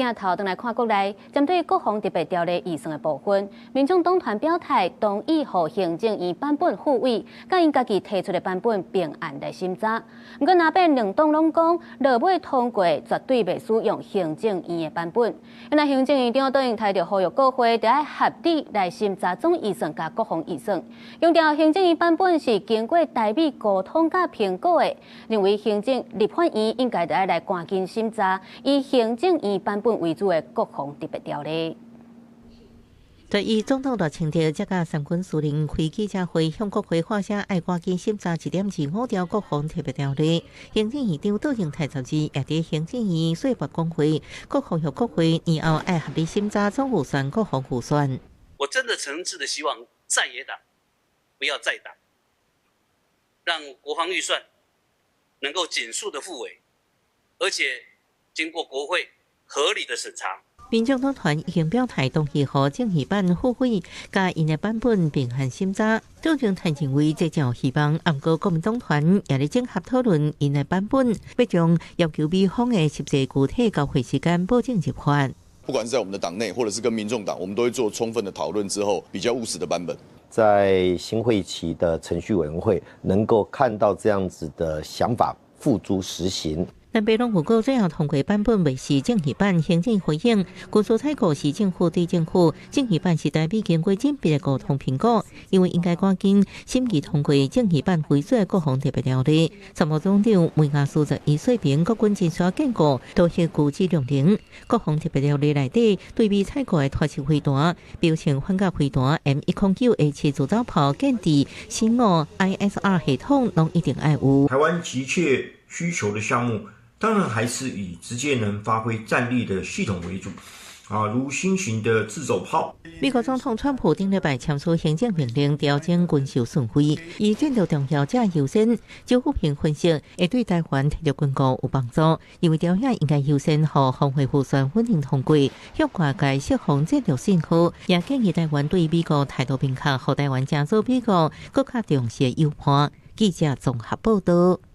鏡頭轉來看國內，針對國防特別條例預算的部分，民眾黨團表態同意予行政院版本復位，佮𪜶家己提出的版本並案來審查。毋過若變兩黨攏講，落尾通過絕對袂使用行政院的版本。那行政院長卓榮泰就呼籲國會著愛合理來審查總預算佮國防預算，強調行政院版本是經過台美溝通佮評估的，認為行政立法院應該著愛來趕緊審查以行政院版本為主的國防特別條例。對於總統賴清德這佮三軍司令開記者會，向國會喊聲愛趕緊審查1.25兆國防特別條例。行政院長卓榮泰十二也佇行政院說服講會，國防予國會年後愛合理審查總預算、國防預算。我真的誠摯的希望在野黨不要再擋，讓國防預算能夠盡速的復位，而且經過國會合理的審查。民眾黨團已經表態同意予政院版復位，佮𪜶的版本並行審查。卓榮泰認為這誠有希望，毋過國民黨團也咧整合討論𪜶的版本，欲將要求美方的實際具體交會時間保證入法。不管是在我們的黨內，或者是跟民眾黨，我們都會做充分的討論之後，比較務實的版本。在新會期的程序委員會能夠看到這樣子的想法付諸實行。但白攏預告最後通過版本袂是政院版，行政回應，軍事採購是政府對政府，政院版是台美經過縝密的溝通評估，因為應該趕緊審議通過政院版為主的國防特別條例。參謀總長梅亞斯就以說明國軍真需建構多核軍事量能，國防特別條例內底對美採購的拖式飛彈、標槍反甲飛彈 M109A7自走炮、建制新五 ISR 系統，攏一定愛有。台灣急切需求的項目，當然還是以直接能發揮戰力的系統為主，啊，如新型的自走炮。美國總統川普頂禮拜簽署行政命令，調整軍售順序，以戰略重要者優先。周富平分析，會對台灣提供軍購有幫助，因為調遐應該優先予防衛預算穩定通過，向外界釋放戰略信號，也建議台灣對美國態度明確，予台灣成做美國閣較重視的友伴。記者綜合報道。